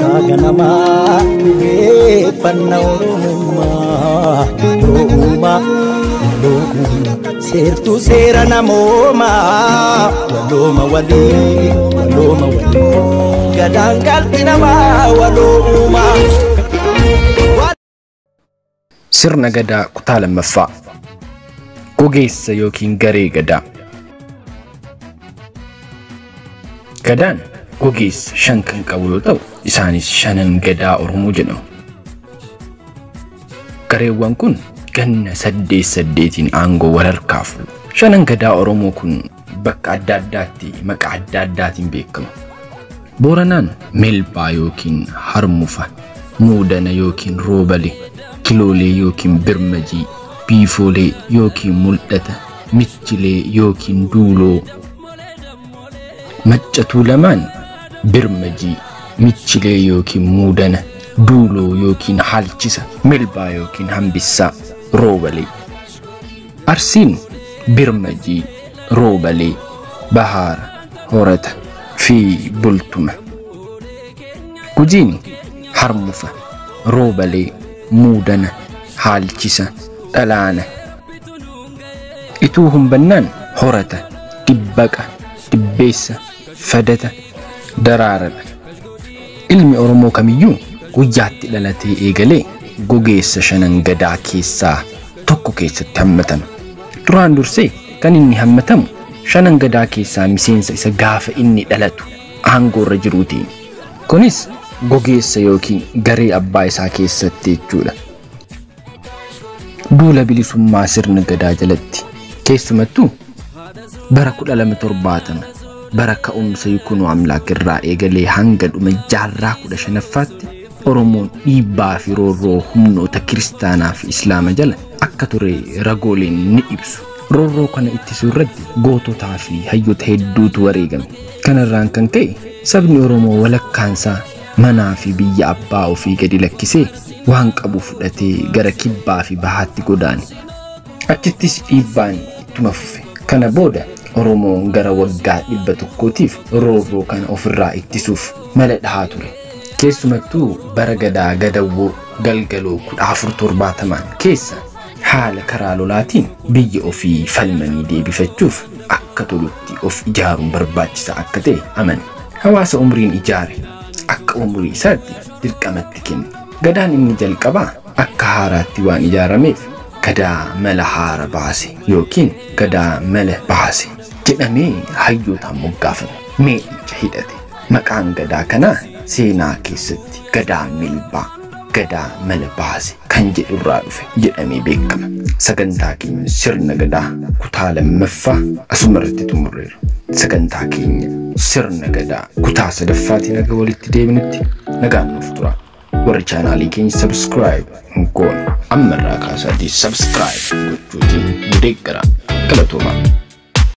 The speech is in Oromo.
Amantaa ganamaa dhugeeffannaa Oromummaa waloomaa walooma seertuu seera namoomaa walooma walii walooma walii gadaan galti namaa waloomaa. Sirna Gadaa kutaa lammaffaa. Gogeessa yookiin garee gadaa. Gadaan gogeessa 5 kan qabu yoo ta'u, isaanis shanan gadaa Oromoo jedhamu. Gareewwan kun ganna 8 8 aangoo wal harkaa fuudhu. Shanan gadaa Oromoo kun bakka adda addaatti maqaa adda addaatiin beekamu. Booranaan Melbaa yookiin Harmufa, Muudana yookiin Roobale, Kiloolee yookiin Birmajii, Biifoolee yookiin Mul'ata, Michilee yookiin Duuloo. Maccatuu lamaan Birmajii, Michilee yookiin Muudana, Duuloo yookiin Halchisa, Melbaa yookiin Hambissaa, Roobalee. Arsiin Birmajii, Roobalee, Bahaara, Horata fi Bultuma. Gujiin Harmufa, Roobalee, Muudana, Haalchisa, Dhalaana. Ituu humbannaan Horata, Dibbaqa, Dibbeessa, Fadata, Daraaradha. Ilmi Oromoo kamiyyuu guyyaatti dhalatee eegalee gogeessa shanan gadaa keessaa tokko keessatti hammatama. Duraan dursee kan inni hammatamu shanan gadaa keessaa miseensa isa gaafa inni dhalatu aangoorra jiruutiin. Kunis gogeessa yookiin garee abbaa isaa keessatti jechuudha. Duula bilisummaa sirna gadaa jalatti keessumattuu bara 1270 bara ka'umsa Yikunoo Amlaak irraa eegalee hanga dhuma jaarraa 15ffaatti Oromoon dhiibbaa fi roorroo humnoota kiristaanaa fi Islaama jala akka ture ragooleen ni ibsu. Roorroo kana ittisuu irratti goototaa fi hayyoota hedduutu wareegame. Kanarraan kan ka'e sabni Oromoo walakkaansaa manaa fi biyya abbaa ofii gadi lakkisee waan qabu fudhatee gara kibbaa fi bahaatti godaane. Achittis dhiibbaan ittuma fufe. Kana booda Oromoon gara waggaa 100tiif roorroo kana ofirraa ittisuuf mala dhahaa ture. Keessumattuu bara gadaa gadawwoo galgaloo 1470 keessa haala karaa lolaatiin biyya ofii falmanii deebifachuuf akka tolutti of ijaaruun barbaachisaa akka ta'e amane. Hawaasa umriin ijaare akka umurii isaatti dirqamatti kenne. Gadaan inni jalqabaa akka haaraatti waan ijaarameef gadaa mala haara baase yookiin gadaa mala baase jedhamee hayyootaan moggaafame. Meedhicha hidhate. Maqaan gadaa kanaa seenaa keessatti gadaa Melbaa, gadaa mala baase kan jedhu irraa dhufe jedhamee beekama. Sagantaa keenya sirna gadaa kutaa lammaffaa asuma irratti xumurreera. Sagantaa keenya sirna gadaa kutaa sadaffaatiin haga walitti deebinutti nagaan nuuf tura. Warri chaanaalii keenya subscribe hin goone amma irraa kaasaatii subscribe gochuutiin nu deeggaraa. Galatoomaa.